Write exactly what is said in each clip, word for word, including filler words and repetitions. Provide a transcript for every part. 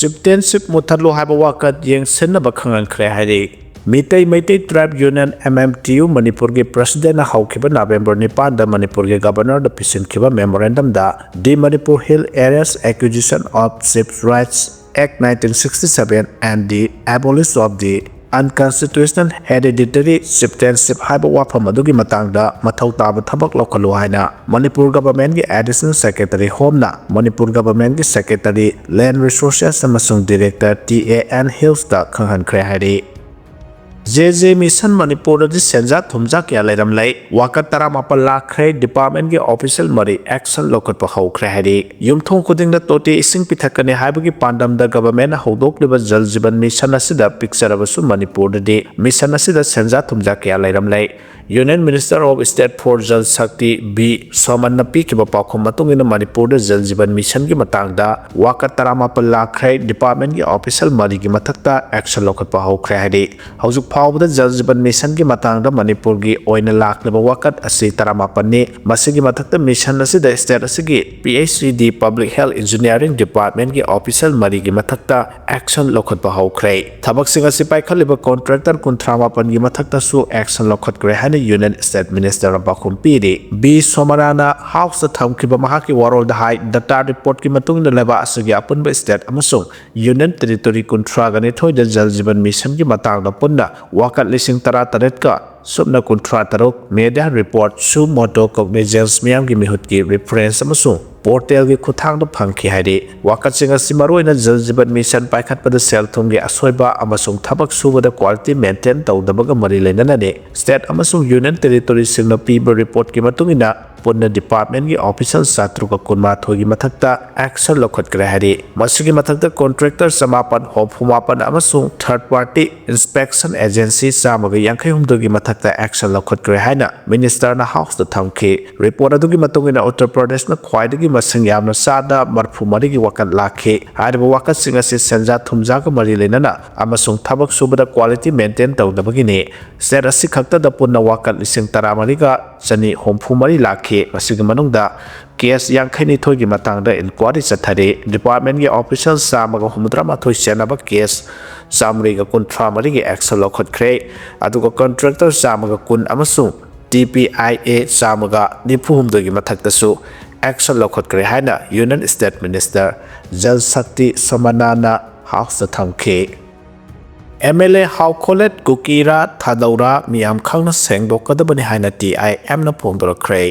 ꯆꯤꯞꯇꯦꯟꯁꯤꯞ ꯃꯨꯠꯊꯠꯂꯨ ꯍꯥꯏꯕ ꯋꯥꯀꯠ ꯌꯦꯡꯁꯤꯟꯅꯕ ꯈꯪꯍꯟꯈ꯭ꯔꯦ ꯍꯥꯏꯔꯤ꯫ ꯃꯤꯇꯩ ꯃꯩꯇꯩ ꯇ꯭ꯔꯥꯏꯕ union, M M T U, ꯃꯅꯤꯄꯨꯔꯒꯤ ꯄ꯭ꯔꯁꯤꯗꯦꯟꯅ ꯍꯧꯈꯤꯕ ꯅꯕꯦꯝꯕꯔ ꯅꯤꯄꯥꯟꯗ ꯃꯅꯤꯄꯨꯔꯒꯤ ꯒꯕꯔꯅꯔꯗ ꯄꯤꯁꯤꯟꯈꯤꯕ ꯃꯦꯃꯣꯔꯦꯟꯗꯝꯗ The Manipur Hill Areas Acquisition of Chiefs Rights Act nineteen sixty-seven and the Abolition of the Unconstitutional Hereditary Chieftainship ꯍꯥꯏꯕ ꯋꯥꯐꯝ ꯑꯗꯨꯒꯤ ꯃꯇꯥꯡꯗ ꯃꯊꯧ ꯇꯥꯕ ꯊꯕꯛ ꯂꯧꯈꯠꯂꯨ ꯍꯥꯏꯅ ꯃꯅꯤꯄꯨꯔ ꯒꯕꯔꯃꯦꯟꯒꯤ ꯑꯦꯗꯤꯁꯅꯦꯜ ꯁꯦꯀ꯭ꯔꯦꯇꯔꯤ ꯍꯣꯝꯅ ꯃꯅꯤꯄꯨꯔ ꯒꯕꯔꯃꯦꯟꯒꯤ ꯁꯦꯀ꯭ꯔꯦꯇꯔꯤ, ꯂꯦꯟꯗ ꯔꯤꯁꯣꯔꯁꯦꯁ ꯑꯃꯁꯨꯡ ꯗꯤꯔꯦꯛꯇꯔ T A N ꯍꯤꯜꯁꯇ ꯈꯪꯍꯟꯈ꯭ꯔꯦ ꯍꯥꯏꯔꯤ꯫ J J Mission ꯃꯅꯤꯄꯨꯔꯗꯗꯤ ꯁꯦꯟꯖꯥ ꯊꯨꯝꯖꯥ ꯀꯌꯥ ꯂꯩꯔꯝꯂꯦ꯫ ꯋꯥꯀꯠ ꯇꯔꯥꯃꯥꯄꯜ ꯂꯥꯛꯈ꯭ꯔꯦ꯫ ꯗꯤꯄꯥꯔꯠꯃꯦꯟꯒꯤ ꯑꯣꯐꯤꯁꯤꯌꯦꯜ ꯃꯔꯤ ꯑꯦꯛꯁꯟ ꯂꯧꯈꯠꯄ ꯍꯧꯈ꯭ꯔꯦ ꯍꯥꯏꯔꯤ꯫ ꯌꯨꯝꯊꯣꯡ ꯈꯨꯗꯤꯡꯗ ꯇꯣꯇꯤ ꯏꯁꯤꯡ ꯄꯤꯊꯛꯀꯅꯤ ꯍꯥꯏꯕꯒꯤ ꯄꯥꯟꯗꯝꯗ ꯒꯕꯔꯃꯦꯟꯅ ꯍꯧꯗꯣꯛꯂꯤꯕ ꯖꯜ ꯖꯤꯕꯟ ꯃꯤꯁꯟ ꯑꯁꯤꯗ ꯄꯤꯛꯆꯔꯕꯁꯨ ꯃꯅꯤꯄꯨꯔꯗꯗꯤ ꯃꯤꯁꯟ ꯑꯁꯤꯗ ꯁꯦꯟꯖꯥ ꯊꯨꯝꯖꯥ ꯀꯌꯥ ꯂꯩꯔꯝꯂꯦ꯫ Union Minister of State for Jal Shakti B ꯁꯣꯃꯟꯅ ꯄꯤꯈꯤꯕ ꯄꯥꯎꯈꯨꯝ ꯃꯇꯨꯡ ꯏꯟꯅ ꯃꯅꯤꯄꯨꯔꯗ ꯖꯜ ꯖꯤꯕꯟ ꯃꯤꯁꯟꯒꯤ ꯃꯇꯥꯡꯗ ꯋꯥꯀꯠ ꯇꯔꯥꯃꯥꯄꯜ ꯂꯥꯛꯈ꯭ꯔꯦ꯫ ꯗꯤꯄꯥꯔꯠꯃꯦꯟꯒꯤ ꯑꯣꯐꯤꯁꯤꯌꯦꯜ ꯃꯔꯤꯒꯤ ꯃꯊꯛꯇ ꯑꯦꯛꯁꯟ ꯂꯧꯈꯠꯄ ꯍꯧꯈ꯭ꯔꯦ ꯍꯥꯏꯔꯤ꯫ ꯍꯧꯖꯤꯛ ꯐꯥꯎꯕꯗ ꯖꯜ ꯖꯤꯕꯟ ꯃꯤꯁꯟꯒꯤ ꯃꯇꯥꯡꯗ ꯃꯅꯤꯄꯨꯔꯒꯤ ꯑꯣꯏꯅ ꯂꯥꯛꯂꯤꯕ ꯋꯥꯀꯠ ꯑꯁꯤ ꯇꯔꯥꯃꯥꯄꯜꯅꯤ꯫ ꯃꯁꯤꯒꯤ ꯃꯊꯛꯇ ꯃꯤꯁꯟ ꯑꯁꯤꯗ ꯁ꯭ꯇꯦꯠ ꯑꯁꯤꯒꯤ P H E D Public Health Engineering Departmentꯀꯤ ꯑꯣꯐꯤꯁꯤꯌꯦꯜ ꯃꯔꯤꯒꯤ ꯃꯊꯛꯇ ꯑꯦꯛꯁꯟ ꯂꯧꯈꯠꯄ ꯍꯧꯈ꯭ꯔꯦ꯫ ꯊꯕꯛꯁꯤꯡ ꯑꯁꯤ ꯄꯥꯏꯈꯠꯂꯤꯕ ꯀꯣꯟꯇ꯭ꯔꯦꯛꯇꯔ ꯀꯨꯟꯊ꯭ꯔꯥ ꯃꯥꯄꯟꯒꯤ ꯃꯊꯛꯇꯁꯨ ꯑꯦꯛꯁꯟ ꯂꯧꯈꯠꯈ꯭ꯔꯦ ꯍꯥꯏꯅ ꯌꯨꯅꯤꯌꯟ ꯁ꯭ꯇꯦꯠ ꯃꯤꯅꯤꯁꯇꯔꯅ ꯄꯥꯎꯈꯨꯝ ꯄꯤꯔꯤ꯫ ꯕꯤ ꯁꯣꯃꯅꯥꯅ ꯍꯥꯎꯁꯇ ꯊꯝꯈꯤꯕ ꯃꯍꯥꯛꯀꯤ ꯋꯥꯔꯣꯜꯗ ꯍꯥꯏ, ꯗꯇꯥ ꯔꯤꯄꯣꯔꯠꯀꯤ ꯃꯇꯨꯡ ꯏꯟꯅ ꯂꯩꯕꯥꯛ ꯑꯁꯤꯒꯤ ꯑꯄꯨꯟꯕ ꯁ꯭ꯇꯦꯠ ꯑꯃꯁꯨꯡ ꯌꯨꯅꯤꯌꯟ ꯇꯦꯔꯤꯇꯣꯔꯤ ꯀꯨꯟꯊ꯭ꯔꯥꯒ ꯅꯤꯊꯣꯏꯗ ꯖꯜ ꯖꯤꯕꯟ ꯃꯤꯁꯟꯒꯤ ꯃꯇꯥꯡꯗ ꯄꯨꯟꯅ ꯋꯥꯀꯠ ꯂꯤꯁꯤꯡ ꯇꯔꯥ ꯇꯔꯦꯠꯀ ꯁꯨꯞꯅ ꯀꯨꯟꯊ꯭ꯔꯥ ꯇꯔꯨꯛ media report suo motu cognizance ꯃꯤꯌꯥꯝꯒꯤ ꯃꯤꯍꯨꯠꯀꯤ ꯔꯤꯐꯔꯦꯟꯁ ꯑꯃꯁꯨꯡ ꯄꯣꯔꯇꯦꯜꯒꯤ ꯈꯨꯠꯊꯥꯡꯗ ꯐꯪꯈꯤ ꯍꯥꯏꯔꯤ꯫ ꯋꯥꯀꯠꯁꯤꯡ ꯑꯁꯤ ꯃꯔꯨꯑꯣꯏꯅ ꯖꯜ ꯖꯤꯕꯟ ꯃꯤꯁꯟ ꯄꯥꯏꯈꯠꯄꯗ ꯁꯦꯜ ꯊꯨꯝꯒꯤ ꯑꯁꯣꯏꯕ ꯑꯃꯁꯨꯡ ꯊꯕꯛ ꯁꯨꯕꯗ ꯀ꯭ꯋꯥꯂꯤꯇꯤ ꯃꯦꯟꯇꯦꯟ ꯇꯧꯗꯕꯒ ꯃꯔꯤ ꯂꯩꯅꯅꯅꯤ꯫ ꯁ꯭ꯇꯦꯠ ꯑꯃꯁꯨꯡ ꯌꯨꯅꯤꯌꯟ ꯇꯦꯔꯤꯇꯣꯔꯤꯁꯤꯡꯅ ꯄꯤꯕ ꯔꯤꯄꯣꯔꯠꯀꯤ ꯃꯇꯨꯡ ꯏꯟꯅ ꯄꯨꯟꯅ ꯗꯤꯄꯥꯔꯠꯃꯦꯟꯒꯤ ꯑꯣꯐꯤꯁꯤꯌꯦꯜ ꯆꯥꯇ꯭ꯔꯨꯛꯀ ꯀꯨꯟꯃꯥꯊꯣꯏꯒꯤ ꯃꯊꯛꯇ ꯑꯦꯛꯁꯟ ꯂꯧꯈꯠꯈ꯭ꯔꯦ ꯍꯥꯏꯔꯤ꯫ ꯃꯁꯤꯒꯤ ꯃꯊꯛꯇ ꯀꯣꯟꯇ꯭ꯔꯦꯛꯇꯔ ꯆꯃꯥꯄꯟ ꯍꯨꯝꯐꯨ ꯃꯥꯄꯟ ꯑꯃꯁꯨꯡ ꯊꯔꯗ ꯄꯥꯔꯇꯤ ꯏꯟꯁꯄꯦꯛꯁꯟ ꯑꯦꯖꯦꯟꯁꯤ ꯆꯥꯝꯃꯒ ꯌꯥꯡꯈꯩ ꯍꯨꯝꯗꯣꯏꯒꯤ ꯃꯊꯛꯇ ꯑꯦꯛꯁꯟ ꯂꯧꯈꯠꯈ꯭ꯔꯦ ꯍꯥꯏꯅ ꯃꯤꯅꯤꯁꯇꯔꯅ ꯍꯥꯎꯁꯇ ꯊꯝꯈꯤ꯫ ꯔꯤꯄꯣꯔꯠ ꯑꯗꯨꯒꯤ ꯃꯇꯨꯡ ꯏꯟꯅ ꯎꯠꯇꯔ ꯄ꯭ꯔꯗꯦꯁꯅ ꯈ꯭ꯋꯥꯏꯗꯒꯤ ꯃꯁꯤꯡ ꯌꯥꯝꯅ ꯆꯥꯗ ꯃꯔꯤꯐꯨ ꯃꯔꯤꯒꯤ ꯋꯥꯀꯠ ꯂꯥꯛꯈꯤ꯫ ꯍꯥꯏꯔꯤꯕ ꯋꯥꯀꯠꯁꯤꯡ ꯑꯁꯤ ꯁꯦꯟꯖꯥ ꯊꯨꯝꯖꯥꯒ ꯃꯔꯤ ꯂꯩꯅꯅ ꯑꯃꯁꯨꯡ ꯊꯕꯛ ꯁꯨꯕꯗ ꯀ꯭ꯋꯥꯂꯤꯇꯤ ꯃꯦꯟꯇꯦꯟ ꯇꯧꯗꯕꯒꯤꯅꯤ꯫ ꯁ꯭ꯇꯦꯠ ꯑꯁꯤ ꯈꯛꯇꯗ ꯄꯨꯟꯅ ꯋꯥꯀꯠ ꯂꯤꯁꯤꯡ ꯇꯔꯥꯃꯔꯤꯒ ꯆꯅꯤ ꯍꯨꯝꯐꯨ ꯃꯔꯤ ꯂꯥꯛꯈꯤ꯫ ꯃꯁꯤꯒꯤ ꯃꯅꯨꯡꯗ ꯀꯦꯁ ꯌꯥꯡꯈꯩꯅꯤꯊꯣꯏꯒꯤ ꯃꯇꯥꯡꯗ ꯏꯟꯀ꯭ꯋꯥꯔꯤ ꯆꯠꯊꯔꯤ꯫ ꯗꯤꯄꯥꯔꯠꯃꯦꯟꯒꯤ ꯑꯣꯐꯤꯁꯤꯌꯦꯜ ꯆꯥꯝꯃꯒ ꯍꯨꯝꯐꯨꯇꯔꯥ ꯃꯥꯊꯣꯏ ꯆꯦꯟꯅꯕ ꯀꯦꯁ ꯆꯥꯃꯔꯤꯒ ꯀꯨꯟꯊ꯭ꯔꯥ ꯃꯔꯤꯒꯤ ꯑꯦꯛꯁꯟ ꯂꯧꯈꯠꯈ꯭ꯔꯦ꯫ ꯑꯗꯨꯒ ꯀꯟꯇ꯭ꯔꯦꯛꯇꯔ ꯆꯥꯝꯃꯒ ꯀꯨꯟ ꯑꯃꯁꯨꯡ ꯇꯤ ꯄꯤ ꯑꯥꯏ ꯑꯦ ꯆꯥꯝꯃꯒ ꯅꯤꯐꯨ ꯍꯨꯝꯗꯣꯏꯒꯤ ꯃꯊꯛꯇꯁꯨ ꯑꯦꯛꯁꯟ ꯂꯧꯈꯠꯈ꯭ꯔꯦ ꯍꯥꯏꯅ ꯌꯨꯅꯤꯌꯟ ꯁ꯭ꯇꯦꯠ ꯃꯤꯅꯤꯁꯇꯔ ꯖꯜ ꯁꯛꯇꯤ ꯁꯣꯃꯅꯥꯅ ꯍꯥꯎꯁꯇ ꯊꯝꯈꯤ꯫ ꯑꯦꯝ ꯑꯦꯜ ꯑꯦ ꯍꯥꯎ ꯈꯣꯂꯦꯠ ꯀꯨꯀꯤꯔꯥ ꯊꯥꯗꯧꯔꯥ ꯃꯤꯌꯥꯝ ꯈꯪꯅ ꯁꯦꯡꯗꯣꯛꯀꯗꯕꯅꯤ ꯍꯥꯏꯅ ꯇꯤ ꯑꯥꯏ ꯑꯦꯝꯅ ꯐꯣꯡꯗꯣꯔꯛꯈ꯭ꯔꯦ꯫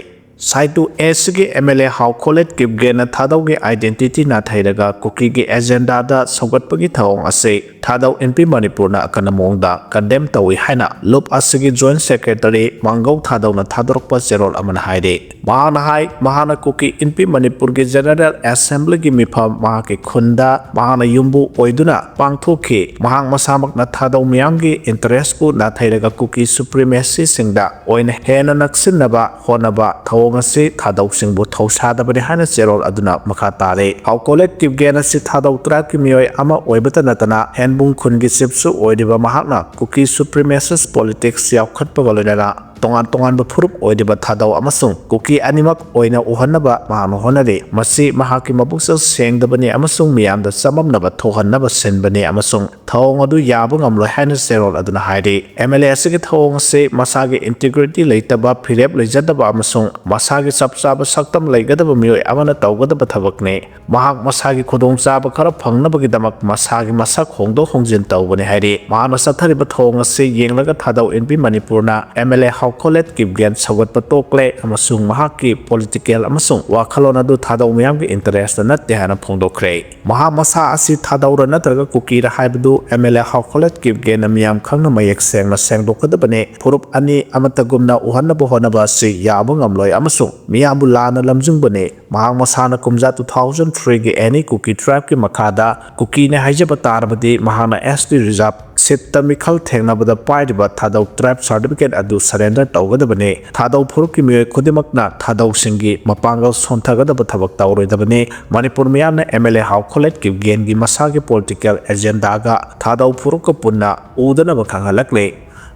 ꯁꯥꯏꯇꯨ ꯑꯦꯁ ꯁꯤꯒꯤ M L A Haokholet ꯀꯤꯞꯒꯦꯟꯅ ꯊꯥꯗꯧꯒꯤ ꯑꯥꯏꯗꯦꯟꯇꯤꯇꯤ ꯅꯥꯊꯩꯔꯒ ꯀꯨꯀꯤꯒꯤ ꯑꯦꯖꯦꯟꯗꯥꯗ ꯁꯧꯒꯠꯄꯒꯤ ꯊꯧꯑꯣꯡ ꯑꯁꯤ ꯊꯥꯗꯧ ꯏꯟꯄꯤ ꯃꯅꯤꯄꯨꯔꯅ ꯑꯀꯟꯕ ꯃꯑꯣꯡꯗ ꯀꯟꯗꯦꯝ ꯇꯧꯏ ꯍꯥꯏꯅ ꯂꯨꯞ ꯑꯁꯤꯒꯤ ꯖꯣꯏꯟ ꯁꯦꯀ꯭ꯔꯦꯇꯔꯤ ꯃꯥꯡꯒꯧ ꯊꯥꯗꯧꯅ ꯊꯥꯗꯣꯔꯛꯄ ꯆꯦꯔꯣꯜ ꯑꯃꯅ ꯍꯥꯏꯔꯤ꯫ ꯃꯍꯥꯛꯅ ꯍꯥꯏ, ꯃꯍꯥꯛꯅ ꯀꯨꯀꯤ ꯏꯟꯄꯤ ꯃꯅꯤꯄꯨꯔꯒꯤ ꯖꯦꯅꯔꯦꯜ ꯑꯦꯁꯦꯝꯕ꯭ꯂꯤꯒꯤ ꯃꯤꯐꯝ ꯃꯍꯥꯛꯀꯤ ꯈꯨꯟꯗ ꯃꯍꯥꯛꯅ ꯌꯨꯝꯕꯨ ꯑꯣꯏꯗꯨꯅ ꯄꯥꯡꯊꯣꯛꯈꯤ꯫ ꯃꯍꯥꯛ ꯃꯁꯥꯃꯛꯅ ꯊꯥꯗꯧ ꯃꯤꯌꯥꯝꯒꯤ ꯏꯟꯇꯔꯦꯁꯄꯨ ꯅꯥꯊꯩꯔꯒ ꯀꯨꯀꯤ ꯁꯨꯄ꯭ꯔꯤꯃꯦꯁꯤꯁꯤꯡꯗ ꯑꯣꯏꯅ ꯍꯦꯟꯅ ꯅꯛꯁꯤꯟꯅꯕ ꯍꯣꯠꯅꯕ ꯊꯧꯑꯣꯡ ꯑꯁꯤ ꯊꯥꯗꯧꯁꯤꯡꯕꯨ ꯊꯧꯁꯥꯗꯕꯅꯤ ꯍꯥꯏꯅ ꯆꯦꯔꯣꯜ ꯑꯗꯨꯅ ꯃꯈꯥ ꯇꯥꯔꯤ꯫ ꯍꯥꯎ ꯈꯣꯂꯦꯠ ꯀꯤꯞꯒꯦꯟ ꯑꯁꯤ ꯊꯥꯗꯧ ꯇ꯭ꯔꯥꯏꯕꯀꯤ ꯃꯤꯑꯣꯏ ꯑꯃ ꯑꯣꯏꯕꯇ ꯅꯠꯇꯅ ꯍꯦꯟꯕꯨꯡ ꯈꯨꯟꯒꯤ ꯆꯤꯞꯁꯨ ꯑꯣꯏꯔꯤꯕ ꯃꯍꯥꯛꯅ ꯀꯨꯀꯤ ꯁꯨꯄ꯭ꯔꯤꯃꯦꯁꯤꯁ ꯄꯣꯂꯤꯇꯤꯛꯁ ꯌꯥꯎꯈꯠꯄꯒ ꯂꯣꯏꯅꯅ ꯇꯣꯉꯥꯟ ꯇꯣꯉꯥꯟꯕ ꯐꯨꯔꯨꯞ ꯑꯣꯏꯔꯤꯕ ꯊꯥꯗꯧ ꯑꯃꯁꯨꯡ ꯀꯨꯀꯤ ꯑꯅꯤꯃꯛ ꯑꯣꯏꯅ ꯎꯍꯟꯅꯕ ꯃꯍꯥꯛꯅ ꯍꯣꯠꯅꯔꯤ꯫ ꯃꯁꯤ ꯃꯍꯥꯛꯀꯤ ꯃꯕꯨꯛꯆꯦꯜ ꯁꯦꯡꯗꯕꯅꯤ ꯑꯃꯁꯨꯡ ꯃꯤꯌꯥꯝꯗ ꯆꯃꯝꯅꯕ ꯊꯣꯛꯍꯟꯅꯕ ꯁꯤꯟꯕꯅꯤ ꯑꯃꯁꯨꯡ ꯊꯧꯑꯣꯡ ꯑꯗꯨ ꯌꯥꯕ ꯉꯝꯂꯣꯏ ꯍꯥꯏꯅ ꯆꯦꯔꯣꯜ ꯑꯗꯨꯅ ꯍꯥꯏꯔꯤ꯫ ꯑꯦꯝ ꯑꯦꯜ ꯑꯦ ꯑꯁꯤꯒꯤ ꯊꯧꯑꯣꯡ ꯑꯁꯤ ꯃꯁꯥꯒꯤ ꯏꯟꯇꯤꯒ꯭ꯔꯤꯇꯤ ꯂꯩꯇꯕ, ꯐꯤꯔꯦꯞ ꯂꯩꯖꯗꯕ ꯑꯃꯁꯨꯡ ꯃꯁꯥꯒꯤ ꯆꯞ ꯆꯥꯕ ꯁꯛꯇꯝ ꯂꯩꯒꯗꯕ ꯃꯤꯑꯣꯏ ꯑꯃꯅ ꯇꯧꯒꯗꯕ ꯊꯕꯛꯅꯤ꯫ ꯃꯍꯥꯛ ꯃꯁꯥꯒꯤ ꯈꯨꯗꯣꯡꯆꯥꯕ ꯈꯔ ꯐꯪꯅꯕꯒꯤꯗꯃꯛ ꯃꯁꯥꯒꯤ ꯃꯁꯛ ꯍꯣꯡꯗꯣꯛ ꯍꯣꯡꯖꯤꯟ ꯇꯧꯕꯅꯤ ꯍꯥꯏꯔꯤ꯫ ꯃꯍꯥꯛꯅ ꯆꯠꯊꯔꯤꯕ ꯊꯧꯑꯣꯡ ꯑꯁꯤ ꯌꯦꯡꯂꯒ ꯊꯥꯗꯧ ꯏꯟꯄꯤ ꯃꯅꯤꯄꯨꯔꯅ ꯑꯦꯝ ꯑꯦꯜ ꯑꯦ ꯍꯥꯎ ꯈꯣꯂꯦꯠ ꯀꯤꯞꯒꯦꯟ ꯁꯧꯒꯠꯄ ꯇꯣꯛꯂꯦ ꯑꯃꯁꯨꯡ ꯃꯍꯥꯛꯀꯤ ꯄꯣꯂꯤꯇꯤꯀꯦꯜ ꯑꯃꯁꯨꯡ ꯋꯥꯈꯜꯂꯣꯟ ꯑꯗꯨ ꯊꯥꯗꯧ ꯃꯤꯌꯥꯝꯒꯤ ꯏꯟꯇꯔꯦꯁꯇ ꯅꯠꯇꯦ ꯍꯥꯏꯅ ꯐꯣꯡꯗꯣꯛꯈ꯭ꯔꯦ꯫ ꯃꯍꯥꯛ ꯃꯁꯥ ꯑꯁꯤ ꯊꯥꯗꯧꯔ ꯅꯠꯇ꯭ꯔꯒ ꯀꯨꯀꯤꯔ ꯍꯥꯏꯕꯗꯨ M L A Haokholet ꯀꯤꯞꯒꯦꯟꯅ ꯃꯤꯌꯥꯝ ꯈꯪꯅ ꯃꯌꯦꯛ ꯁꯦꯡꯅ ꯁꯦꯡꯗꯣꯛꯀꯗꯕꯅꯤ꯫ ꯐꯨꯔꯨꯞ ꯑꯅꯤ ꯑꯃꯠꯇꯒꯨꯝꯅ ꯎꯍꯟꯅꯕ ꯍꯣꯠꯅꯕ ꯑꯁꯤ ꯌꯥꯕ ꯉꯝꯂꯣꯏ ꯑꯃꯁꯨꯡ ꯃꯤꯌꯥꯝꯕꯨ ꯂꯥꯟꯅ ꯂꯝꯖꯤꯡꯕꯅꯤ꯫ ꯃꯍꯥꯛ ꯃꯁꯥꯅ ꯀꯨꯝꯖꯥ two thousand three ꯒꯤ ꯑꯦꯅꯤ ꯀꯨꯀꯤ ꯇ꯭ꯔꯥꯏꯕꯀꯤ ꯃꯈꯥꯗ ꯀꯨꯀꯤꯅꯦ ꯍꯥꯏꯖꯕ ꯇꯥꯔꯕꯗꯤ ꯃꯍꯥꯛꯅ ꯑꯦꯁ ꯇꯤ ꯔꯤꯖꯥꯔꯚ ꯁꯤꯠꯇ ꯃꯤꯈꯜ ꯊꯦꯡꯅꯕꯗ ꯄꯥꯏꯔꯤꯕ ꯊꯥꯗꯧ ꯇ꯭ꯔꯥꯏꯕ ꯁꯥꯔꯇꯤꯐꯤꯀꯦꯠ ꯑꯗꯨ ꯁꯔꯦꯟꯗꯔ ꯇꯧꯒꯗꯕꯅꯤ꯫ ꯊꯥꯗꯧ ꯐꯨꯔꯨꯞꯀꯤ ꯃꯤꯑꯣꯏ ꯈꯨꯗꯤꯡꯃꯛꯅ ꯊꯥꯗꯧꯁꯤꯡꯒꯤ ꯃꯄꯥꯡꯒꯜ ꯁꯣꯟꯊꯒꯗꯕ ꯊꯕꯛ ꯇꯧꯔꯣꯏꯗꯕꯅꯤ꯫ ꯃꯅꯤꯄꯨꯔ ꯃꯤꯌꯥꯝꯅ ꯑꯦꯝ ꯑꯦꯜ ꯑꯦ ꯍꯥꯎ ꯈꯣꯂꯦꯠ ꯀꯤꯞꯒꯦꯟꯒꯤ ꯃꯁꯥꯒꯤ ꯄꯣꯂꯤꯇꯤꯀꯦꯜ ꯑꯦꯖꯦꯟꯗꯥꯒ ꯊꯥꯗꯧ ꯐꯨꯔꯨꯞꯀ ꯄꯨꯟꯅ ꯎꯗꯅꯕ ꯈꯪꯍꯜꯂꯛꯂꯤ꯫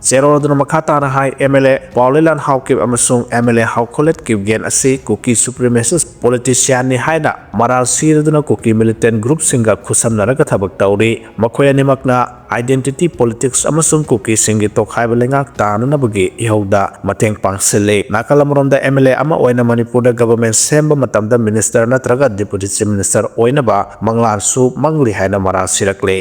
ꯆꯦꯔꯣꯜ ꯑꯗꯨꯅ ꯃꯈꯥ ꯇꯥꯅ ꯍꯥꯏ, ꯑꯦꯝ ꯑꯦꯜ ꯑꯦ ꯄꯥꯎꯂꯦꯂꯥꯟ ꯍꯥꯎꯀꯤꯞ ꯑꯃꯁꯨꯡ ꯑꯦꯝ ꯑꯦꯜ ꯑꯦ ꯍꯥꯎꯈꯣꯂꯦꯠ ꯀꯤꯞꯒꯦꯟ ꯑꯁꯤ ꯀꯨꯀꯤ supremacist politicianꯅꯤ ꯍꯥꯏꯅ ꯃꯔꯥꯜ ꯁꯤꯔꯗꯨꯅ ꯀꯨꯀꯤ militant groupꯁꯤꯡꯒ ꯈꯨꯠꯁꯝꯅꯔꯒ ꯊꯕꯛ ꯇꯧꯔꯤ꯫ ꯃꯈꯣꯏ ꯑꯅꯤꯃꯛꯅ identity politics ꯑꯃꯁꯨꯡ ꯀꯨꯀꯤꯁꯤꯡꯒꯤ ꯇꯣꯈꯥꯏꯕ ꯂꯩꯉꯥꯛ ꯇꯥꯅꯅꯕꯒꯤ ꯏꯍꯧꯗ ꯃꯇꯦꯡ ꯄꯥꯡꯁꯤꯜꯂꯤ꯫ ꯅꯥꯀꯜ ꯑꯃꯔꯣꯝꯗ ꯑꯦꯝ ꯑꯦꯜ ꯑꯦ ꯑꯃ ꯑꯣꯏꯅ ꯃꯅꯤꯄꯨꯔꯗ government ꯁꯦꯝꯕ ꯃꯇꯝꯗ minister ꯅꯠꯇ꯭ꯔꯒ deputy chief minister ꯑꯣꯏꯅꯕ ꯃꯪꯂꯥꯟꯁꯨ ꯃꯪꯂꯤ ꯍꯥꯏꯅ ꯃꯔꯥꯜ ꯁꯤꯔꯛꯂꯤ꯫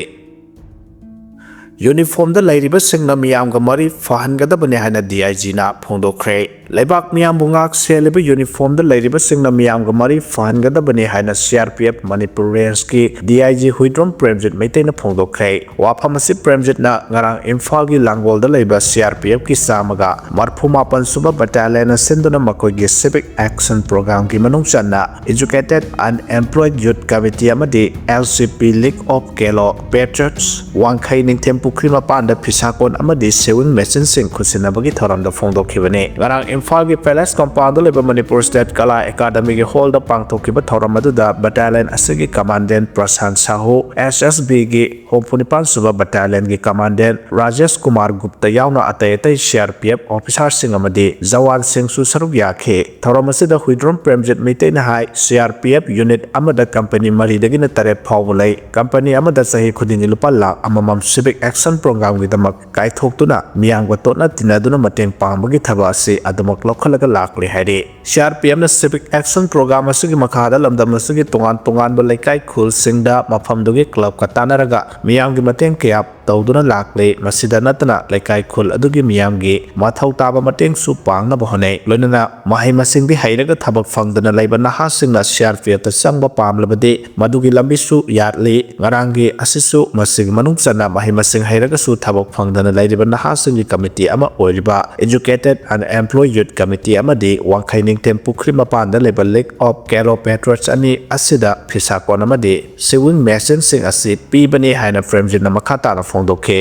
Uniformꯗ ꯂꯩꯔꯤꯕꯁꯤꯡꯅ ꯃꯤꯌꯥꯝꯒ ꯃꯔꯤ ꯐꯍꯟꯒꯗꯕꯅꯤ ꯍꯥꯏꯅ D I Gꯅ ꯐꯣꯡꯗꯣꯛꯈ꯭ꯔꯦ꯫ ꯂꯩꯕꯥꯛ ꯃꯤꯌꯥꯝꯕꯨ ꯉꯥꯛ ꯁꯦꯜꯂꯤꯕ uniformꯗ ꯂꯩꯔꯤꯕꯁꯤꯡꯅ ꯃꯤꯌꯥꯡꯒ ꯃꯔꯤ ꯐꯍꯟꯒꯗꯕꯅꯤ ꯍꯥꯏꯅ C R P F Manipur Rangeꯀꯤ D I G Huidrom Premjit ꯃꯩꯇꯩꯅ ꯐꯣꯡꯗꯣꯛꯈ꯭ꯔꯦ꯫ ꯋꯥꯐꯝ ꯑꯁꯤ ꯄ꯭ꯔꯦꯝꯖꯤꯠꯅ ꯉꯔꯥꯡ ꯏꯝꯐꯥꯜꯒꯤ ꯂꯥꯡꯒꯣꯜꯗ ꯂꯩꯕ C R P Fꯀꯤ ꯆꯥꯝꯃꯒ ꯃꯔꯐꯨ ꯃꯥꯄꯟ ꯁꯨꯕ battalionꯅ ꯁꯤꯟꯗꯨꯅ ꯃꯈꯣꯏꯒꯤ civic action programꯒꯤ ꯃꯅꯨꯡ ꯆꯟꯅ Educated Unemployed Youth Committee ꯑꯃꯗꯤ L C P League of Kalo Patriots ꯋꯥꯡꯈꯩ ꯅꯤꯡꯊꯦꯝ ꯄꯨꯈ꯭ꯔꯤ ꯃꯄꯥꯟꯗ ꯐꯤꯁꯥꯀꯣꯟ ꯑꯃꯗꯤ sewing machineꯁꯤꯡ ꯈꯨꯠꯁꯤꯟꯅꯕꯒꯤ ꯊꯧꯔꯝꯗ ꯐꯣꯡꯗꯣꯛꯈꯤꯕꯅꯤ꯫ ꯉꯔꯥꯡ ꯏꯝꯐꯥꯜꯒꯤ Palace Compoundꯗ ꯂꯩꯕ ꯃꯅꯤꯄꯨꯔ State ꯀꯂꯥ ꯑꯦꯀꯥꯗꯃꯤꯒꯤ hallꯗ ꯄꯥꯡꯊꯣꯛꯈꯤꯕ ꯊꯧꯔꯝ ꯑꯗꯨꯗ battalionꯑꯁꯤꯒꯤ commandant ꯄ꯭ꯔꯁꯥꯟ ꯁꯥꯍꯨ, S S Bꯒꯤ ꯍꯨꯝꯐꯨ ꯅꯤꯄꯥꯟ ꯁꯨꯕ battalionꯒꯤ commandant ꯔꯥꯖꯦꯁ ꯀꯨꯃꯥꯔ ꯒꯨꯞꯇ ꯌꯥꯎꯅ ꯑꯇꯩ ꯑꯇꯩ C R P F officerꯁꯤꯡ ꯑꯃꯗꯤ ꯖꯋꯥꯟꯁꯤꯡꯁꯨ ꯁꯔꯨꯛ ꯌꯥꯈꯤ꯫ ꯊꯧꯔꯝ ꯑꯁꯤꯗ ꯍꯨꯏꯗ꯭ꯔꯣꯝ ꯄ꯭ꯔꯦꯝꯖꯤꯠ ꯃꯩꯇꯩꯅ ꯍꯥꯏ, C R P F unit ꯑꯃꯗ company ꯃꯔꯤꯗꯒꯤꯅ ꯇꯔꯦꯠ ꯐꯥꯎꯕ ꯂꯩ꯫ Company ꯑꯃꯗ ꯆꯍꯤ ꯈꯨꯗꯤꯡꯒꯤ ꯂꯨꯄꯥ ꯂꯥꯈ ꯑꯃꯃꯝ civic action programꯒꯤꯗꯃꯛ ꯀꯥꯏꯊꯣꯛꯇꯨꯅ ꯃꯤꯌꯥꯝꯒ ꯇꯣꯠꯅ ꯇꯤꯟꯅꯗꯨꯅ ꯃꯇꯦꯡ ꯄꯥꯡꯕꯒꯤ ꯊꯕꯛ ꯑꯁꯤ ꯑꯗꯨꯃꯛ ꯂꯧꯈꯠꯂꯒ ꯂꯥꯛꯂꯤ ꯍꯥꯏꯔꯤ꯫ C R P Fꯅ civic action program ꯑꯁꯤꯒꯤ ꯃꯈꯥꯗ ꯂꯝꯗꯝ ꯑꯁꯤꯒꯤ ꯇꯣꯉꯥꯟ ꯇꯣꯉꯥꯟꯕ ꯂꯩꯀꯥꯏ ꯈꯨꯜꯁꯤꯡꯗ ꯃꯐꯝꯗꯨꯒꯤ clubꯀ ꯇꯥꯟꯅꯔꯒ ꯃꯤꯌꯥꯝꯒꯤ ꯃꯇꯦꯡ ꯀꯌꯥ ꯇꯧꯗꯨꯅ ꯂꯥꯛꯂꯦ꯫ ꯃꯁꯤꯗ ꯅꯠꯇꯅ ꯂꯩꯀꯥꯏ ꯈꯨꯜ ꯑꯗꯨꯒꯤ ꯃꯤꯌꯥꯝꯒꯤ ꯃꯊꯧ ꯇꯥꯕ ꯃꯇꯦꯡꯁꯨ ꯄꯥꯡꯅꯕ ꯍꯣꯠꯅꯩ꯫ ꯂꯣꯏꯅꯅ ꯃꯍꯩ ꯃꯁꯤꯡꯗꯤ ꯍꯩꯔꯒ ꯊꯕꯛ ꯐꯪꯗꯅ ꯂꯩꯕ ꯅꯍꯥꯁꯤꯡꯅ C R P Fꯇ ꯆꯪꯕ ꯄꯥꯝꯂꯕꯗꯤ ꯃꯗꯨꯒꯤ ꯂꯝꯕꯤꯁꯨ ꯌꯥꯠꯂꯤ꯫ ꯉꯔꯥꯡꯒꯤ ꯑꯁꯤꯁꯨ ꯃꯁꯤꯒꯤ ꯃꯅꯨꯡ ꯆꯟꯅ ꯃꯍꯩ ꯃꯁꯤꯡ ꯍꯩꯔꯒꯁꯨ ꯊꯕꯛ ꯐꯪꯗꯅ ꯂꯩꯔꯤꯕ ꯅꯍꯥꯁꯤꯡꯒꯤ committee ꯑꯃ ꯑꯣꯏꯔꯤꯕ Educated Unemployed Youth Committee ꯑꯃꯗꯤ ꯋꯥꯡꯈꯩ ꯅꯤꯡꯊꯦꯝ ꯄꯨꯈ꯭ꯔꯤ ꯃꯄꯥꯟꯗ ꯂꯩꯕ League of Kalo Patriots ꯑꯅꯤ ꯑꯁꯤꯗ ꯐꯤꯁꯥꯀꯣꯟ ꯑꯃꯗꯤ sewing machineꯁꯤꯡ ꯑꯁꯤ ꯄꯤꯕꯅꯤ ꯍꯥꯏꯅ ꯄ꯭ꯔꯦꯝꯖꯤꯠꯅ ꯃꯈꯥ ꯇꯥꯅ ꯐꯣꯡꯗꯣꯛꯈꯤ꯫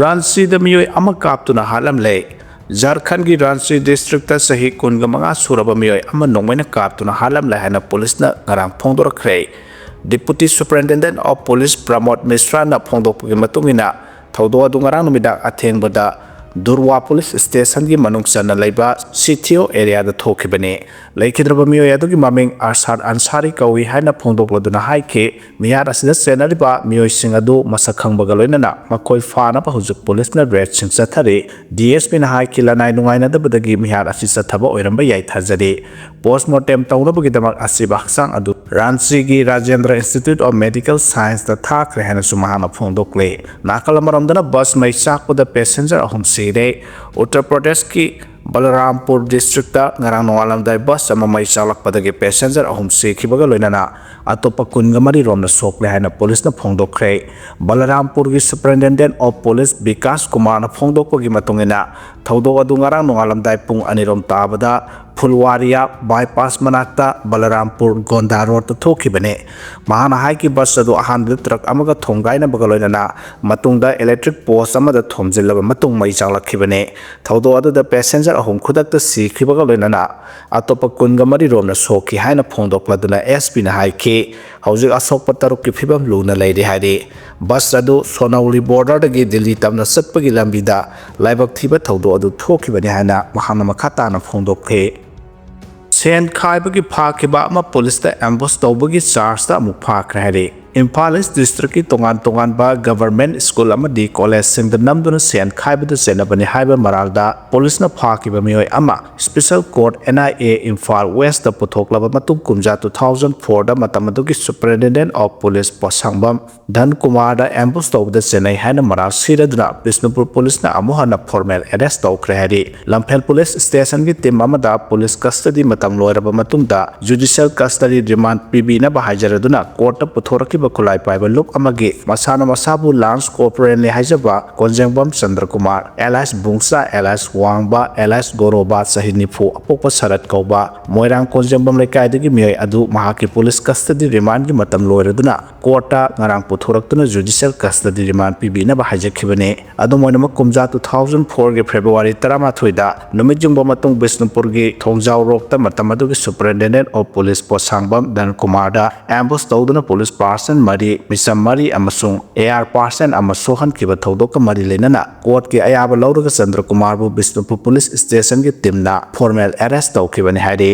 ꯔꯥꯟꯆꯤꯗ ꯃꯤꯑꯣꯏ ꯑꯃ ꯀꯥꯞꯇꯨꯅ ꯍꯥꯠꯂꯝꯂꯦ꯫ ꯖꯥꯔꯈꯟꯒꯤ ꯔꯥꯟꯆꯤ districtꯇ ꯆꯍꯤ ꯀꯨꯟꯒ ꯃꯉꯥ ꯁꯨꯔꯕ ꯃꯤꯑꯣꯏ ꯑꯃ ꯅꯣꯡꯃꯩꯅ ꯀꯥꯞꯇꯨꯅ ꯍꯥꯠꯂꯝꯂꯦ ꯍꯥꯏꯅ ꯄꯨꯂꯤꯁꯅ ꯉꯔꯥꯡ ꯐꯣꯡꯗꯣꯔꯛꯈ꯭ꯔꯦ꯫ Deputy Superintendent of Police ꯄ꯭ꯔꯃꯣꯗ ꯃꯤꯁ꯭ꯔꯥꯅ ꯐꯣꯡꯗꯣꯛꯄꯒꯤ ꯃꯇꯨꯡ ꯏꯟꯅ, ꯊꯧꯗꯣꯛ ꯑꯗꯨ ꯉꯔꯥꯡ ꯅꯨꯃꯤꯗꯥꯡ ꯑꯊꯦꯡꯕꯗ ꯗꯨꯔꯋꯥ ꯄꯨꯂꯤꯁ ꯁ꯭ꯇꯦꯁꯟꯒꯤ ꯃꯅꯨꯡ ꯆꯟꯅ ꯂꯩꯕ ꯁꯤꯊꯤꯌꯣ ꯑꯦꯔꯤꯌꯥꯗ ꯊꯣꯛꯈꯤꯕꯅꯤ꯫ ꯂꯩꯈꯤꯗ꯭ꯔꯕ ꯃꯤꯑꯣꯏ ꯑꯗꯨꯒꯤ ꯃꯃꯤꯡ ꯑꯔꯁꯥꯗ ꯑꯟꯁꯥꯔꯤ ꯀꯧꯏ ꯍꯥꯏꯅ ꯐꯣꯡꯗꯣꯛꯂꯗꯨꯅ ꯍꯥꯏꯈꯤ, ꯃꯤꯍꯥꯠ ꯑꯁꯤꯗ ꯆꯦꯟꯅꯔꯤꯕ ꯃꯤꯑꯣꯏꯁꯤꯡ ꯑꯗꯨ ꯃꯁꯛ ꯈꯪꯕꯒ ꯂꯣꯏꯅꯅ ꯃꯈꯣꯏ ꯐꯥꯅꯕ ꯍꯧꯖꯤꯛ ꯄꯨꯂꯤꯁꯅ ꯔꯦꯗꯁꯤꯡ ꯆꯠꯊꯔꯤ꯫ ꯗꯤ ꯑꯦꯁ ꯄꯤꯅ ꯍꯥꯏꯈꯤ, ꯂꯅꯥꯏ ꯅꯨꯡꯉꯥꯏꯅꯗꯕꯗꯒꯤ ꯃꯤꯍꯥꯠ ꯑꯁꯤ ꯆꯠꯊꯕ ꯑꯣꯏꯔꯝꯕ ꯌꯥꯏ ꯊꯥꯖꯔꯤ꯫ ꯄꯣꯁꯃꯣꯔꯇꯦꯝ ꯇꯧꯅꯕꯒꯤꯗꯃꯛ ꯑꯁꯤꯕ ꯍꯛꯆꯥꯡ ꯑꯗꯨ ꯔꯥꯟꯆꯤꯒꯤ ꯔꯥꯖꯦꯟꯗ꯭ꯔ ꯏꯟꯁꯇꯤꯇ꯭ꯌꯨꯠ ꯑꯣꯐ ꯃꯦꯗꯤꯀꯦꯜ ꯁꯥꯏꯟꯁꯇ ꯊꯥꯈ꯭ꯔꯦ ꯍꯥꯏꯅꯁꯨ ꯃꯍꯥꯛꯅ ꯐꯣꯡꯗꯣꯛꯂꯤ꯫ ꯅꯥꯀꯜ ꯑꯃꯔꯣꯝꯗꯅ ꯕꯁ ꯃꯩ ꯆꯥꯛꯄꯗ ꯄꯦꯁꯦꯟꯖꯔ ꯑꯍꯨꯝ ꯁꯤꯔꯦ꯫ ꯎꯠꯇꯔ ꯄ꯭ꯔꯗꯦꯁꯀꯤ ꯕꯂꯔꯥꯝꯄꯨꯔ ꯗꯤꯁꯇ꯭ꯔꯤꯛꯇ ꯉꯔꯥꯡ ꯅꯣꯡꯉꯥꯜꯂꯝꯗꯥꯏ ꯕꯁ ꯑꯃ ꯃꯩ ꯆꯥꯛꯂꯛꯄꯗꯒꯤ ꯄꯦꯁꯦꯟꯖꯔ ꯑꯍꯨꯝ ꯁꯤꯈꯤꯕꯒ ꯂꯣꯏꯅꯅ ꯑꯇꯣꯞꯄ ꯀꯨꯟꯒ ꯃꯔꯤ ꯔꯣꯝꯅ ꯁꯣꯛꯂꯦ ꯍꯥꯏꯅ ꯄꯨꯂꯤꯁꯅ ꯐꯣꯡꯗꯣꯛꯈ꯭ꯔꯦ꯫ ꯕꯂꯔꯥꯝꯄꯨꯔꯒꯤ ꯁꯨꯄꯔꯤꯟꯇꯦꯟꯗꯦꯟꯠ ꯑꯣꯐ ꯄꯨꯂꯤꯁ ꯕꯤꯀꯥꯁ ꯀꯨꯃꯥꯔꯅ ꯐꯣꯡꯗꯣꯛꯄꯒꯤ ꯃꯇꯨꯡ ꯏꯟꯅ, ꯊꯧꯗꯣꯛ ꯑꯗꯨ ꯉꯔꯥꯡ ꯅꯣꯡꯉꯥꯜꯂꯝꯗꯥꯏ ꯄꯨꯡ ꯑꯅꯤ ꯔꯣꯝ ꯇꯥꯕꯗ ꯐꯨꯜꯋꯥꯔꯤꯌꯥ ꯕꯥꯏꯄꯥꯁ ꯃꯅꯥꯛꯇ ꯕꯂꯔꯥꯝꯄꯨꯔ ꯒꯣꯟꯗꯥ ꯔꯣꯗꯇ ꯊꯣꯛꯈꯤꯕꯅꯤ꯫ ꯃꯍꯥꯛꯅ ꯍꯥꯏꯈꯤ, ꯕꯁ ꯑꯗꯨ ꯑꯍꯥꯟꯕꯗ ꯇ꯭ꯔꯛ ꯑꯃꯒ ꯊꯣꯝꯒꯥꯏꯅꯕꯒ ꯂꯣꯏꯅꯅ ꯃꯇꯨꯡꯗ ꯏꯂꯦꯛꯇ꯭ꯔꯤꯛ ꯄꯣꯁ ꯑꯃꯗ ꯊꯣꯝꯖꯤꯜꯂꯕ ꯃꯇꯨꯡ ꯃꯩ ꯆꯥꯛꯂꯛꯈꯤꯕꯅꯤ꯫ ꯊꯧꯗꯣꯛ ꯑꯗꯨꯗ ꯄꯦꯁꯦꯟꯖꯔ ꯑꯍꯨꯝ ꯈꯨꯗꯛꯇ ꯁꯤꯈꯤꯕꯒ ꯂꯣꯏꯅꯅ ꯑꯇꯣꯞꯄ ꯀꯨꯟꯒ ꯃꯔꯤ ꯔꯣꯝꯅ ꯁꯣꯛꯈꯤ ꯍꯥꯏꯅ ꯐꯣꯡꯗꯣꯛꯂꯗꯨꯅ ꯑꯦꯁ ꯄꯤꯅ ꯍꯥꯏꯈꯤ, ꯍꯧꯖꯤꯛ ꯑꯁꯣꯛꯄ ꯇꯔꯨꯛꯀꯤ ꯐꯤꯕꯝ ꯂꯨꯅ ꯂꯩꯔꯤ ꯍꯥꯏꯔꯤ꯫ ꯕꯁ ꯑꯗꯨ ꯁꯣꯅꯧꯂꯤ ꯕꯣꯔꯗꯔꯗꯒꯤ ꯗꯤꯜꯂꯤ ꯇꯝꯅ ꯆꯠꯄꯒꯤ ꯂꯝꯕꯤꯗ ꯂꯥꯏꯕꯛ ꯊꯤꯕ ꯊꯧꯗꯣꯛ ꯑꯗꯨ ꯊꯣꯛꯈꯤꯕꯅꯤ ꯍꯥꯏꯅ ꯃꯍꯥꯛꯅ ꯃꯈꯥ ꯇꯥꯅ ꯐꯣꯡꯗꯣꯛꯈꯤ꯫ ꯁꯦꯟ ꯈꯥꯏꯕꯒꯤ ꯐꯥꯈꯤꯕ ꯑꯃ ꯄꯨꯂꯤꯁꯇ ꯑꯦꯝꯕꯨꯁ ꯇꯧꯕꯒꯤ ꯆꯥꯔꯖꯇ ꯑꯃꯨꯛ ꯐꯥꯈ꯭ꯔꯦ ꯍꯥꯏꯔꯤ꯫ ꯏꯝꯐꯥꯜ ꯏꯁ ꯗꯤꯁꯇ꯭ꯔꯤꯛꯀꯤ ꯇꯣꯉꯥꯟ ꯇꯣꯉꯥꯟꯕ ꯒꯚꯔꯟꯃꯦꯟꯠ ꯁ꯭ꯀꯨꯜ ꯑꯃꯗꯤ ꯀꯣꯂꯦꯖꯁꯤꯡꯗ ꯅꯝꯗꯨꯅ ꯁꯦꯟ ꯈꯥꯏꯕꯗ ꯆꯦꯟꯅꯕꯅꯤ ꯍꯥꯏꯕ ꯃꯔꯥꯜꯗ ꯄꯨꯂꯤꯁꯅ ꯐꯥꯈꯤꯕ ꯃꯤꯑꯣꯏ ꯑꯃ special court, N I A, Imphal west ꯄꯨꯊꯣꯛꯂꯕ ꯃꯇꯨꯡ, ꯀꯨꯝꯖꯥ ꯇꯨ ꯊꯥꯎꯖꯟ ꯐꯣꯔꯗ ꯃꯇꯝ ꯑꯗꯨꯒꯤ superintendent of police Poshangbam Dhan ꯀꯨꯃꯥꯔꯗ ꯑꯦꯝꯕꯨꯁ ꯇꯧꯕꯗ ꯆꯦꯟꯅꯩ ꯍꯥꯏꯅ ꯃꯔꯥꯜ ꯁꯤꯔꯗꯨꯅ ꯕꯤꯁꯅꯨꯄꯨꯔ ꯄꯨꯂꯤꯁꯅ ꯑꯃꯨꯛ ꯍꯟꯅ ꯐꯣꯔꯃꯦꯜ ꯑꯦꯔꯦꯁ ꯇꯧꯈ꯭ꯔꯦ ꯍꯥꯏꯔꯤ꯫ ꯂꯝꯐꯦꯜ ꯄꯨꯂꯤꯁ ꯁ꯭ꯇꯦꯁꯟꯒꯤ ꯇꯤꯝ ꯑꯃꯗ ꯄꯨꯂꯤꯁ ꯀꯁꯇꯗꯤ ꯃꯇꯝ ꯂꯣꯏꯔꯕ ꯃꯇꯨꯡꯗ ꯖꯨꯗꯤꯁꯤꯌꯦꯜ ꯀꯁꯇꯗꯤ ꯔꯤꯃꯥꯟꯗ ꯄꯤꯕꯤꯅꯕ ꯍꯥꯏꯖꯔꯗꯨꯅ ꯀꯣꯔꯠꯇ ꯄꯨꯊꯣꯔꯛꯈꯤꯕ ꯈꯨꯠꯂꯥꯏ ꯄꯥꯏꯕ ꯂꯨꯞ ꯑꯃꯒꯤ ꯃꯁꯥꯅ ꯃꯁꯥꯕꯨ ꯂꯥꯟꯁ ꯀꯣꯔꯄꯣꯔꯦꯜꯅꯤ ꯍꯥꯏꯖꯕ ꯀꯣꯟꯖꯦꯡꯕꯝ ꯆꯟꯗ꯭ꯔꯀꯨꯃꯥꯔ, ꯑꯦꯂꯥꯏꯁ ꯕꯨꯡꯆꯥ, ꯑꯦꯂꯥꯏꯁ ꯋꯥꯡꯕ, ꯑꯦꯂꯥꯏꯁ ꯒꯣꯔꯣꯕꯥ, ꯆꯍꯤ ꯅꯤꯐꯨ, ꯑꯄꯣꯛꯄ ꯁꯔꯠ ꯀꯧꯕ ꯃꯣꯏꯔꯥꯡ ꯀꯣꯟꯖꯦꯡꯕꯝ ꯂꯩꯀꯥꯏꯗꯒꯤ ꯃꯤꯑꯣꯏ ꯑꯗꯨ ꯃꯍꯥꯛꯀꯤ ꯄꯨꯂꯤꯁ ꯀꯁꯇꯗꯤ ꯔꯤꯃꯥꯟꯗꯒꯤ ꯃꯇꯝ ꯂꯣꯏꯔꯗꯨꯅ ꯀꯣꯔꯠꯇ ꯉꯔꯥꯡ ꯄꯨꯊꯣꯔꯛꯇꯨꯅ ꯖꯨꯗꯤꯁꯤꯌꯦꯜ ꯀꯁꯇꯗꯤ ꯔꯤꯃꯥꯟꯗ ꯄꯤꯕꯤꯅꯕ ꯍꯥꯏꯖꯈꯤꯕꯅꯤ꯫ ꯑꯗꯨꯝ ꯑꯣꯏꯅꯃꯛ, ꯀꯨꯝꯖꯥ ꯇꯨ ꯊꯥꯎꯖꯟ ꯐꯣꯔꯒꯤ ꯐꯦꯕ꯭ꯔꯨꯋꯥꯔꯤ ꯇꯔꯥꯃꯥꯊꯣꯏꯗ ꯅꯨꯃꯤꯠ ꯌꯨꯡꯕ ꯃꯇꯨꯡ ꯕꯤꯁꯅꯨꯄꯨꯔꯒꯤ ꯊꯣꯡꯖꯥꯎꯔꯣꯛꯇ ꯃꯇꯝ ꯑꯗꯨꯒꯤ superintendent of police Poshangbam Dhan ꯀꯨꯃꯥꯔꯗ ꯑꯦꯝꯕꯨꯁ ꯇꯧꯗꯨꯅ ꯄꯨꯂꯤꯁ ꯄꯥꯔꯁ ꯃꯔꯤ, ꯃꯤꯆꯝ ꯃꯔꯤ ꯑꯃꯁꯨꯡ AR person ꯑꯃ ꯁꯣꯛꯍꯟꯈꯤꯕ ꯊꯧꯗꯣꯛꯀ ꯃꯔꯤ ꯂꯩꯅꯅ courtꯀꯤ ꯑꯌꯥꯕ ꯂꯧꯔꯒ ꯆꯟꯗ꯭ꯔꯀꯨꯃꯥꯔꯕꯨ ꯕꯤꯁꯅꯨꯄꯨꯔ police stationꯒꯤ teamꯅ formal arrest ꯇꯧꯈꯤꯕꯅꯤ ꯍꯥꯏꯔꯤ꯫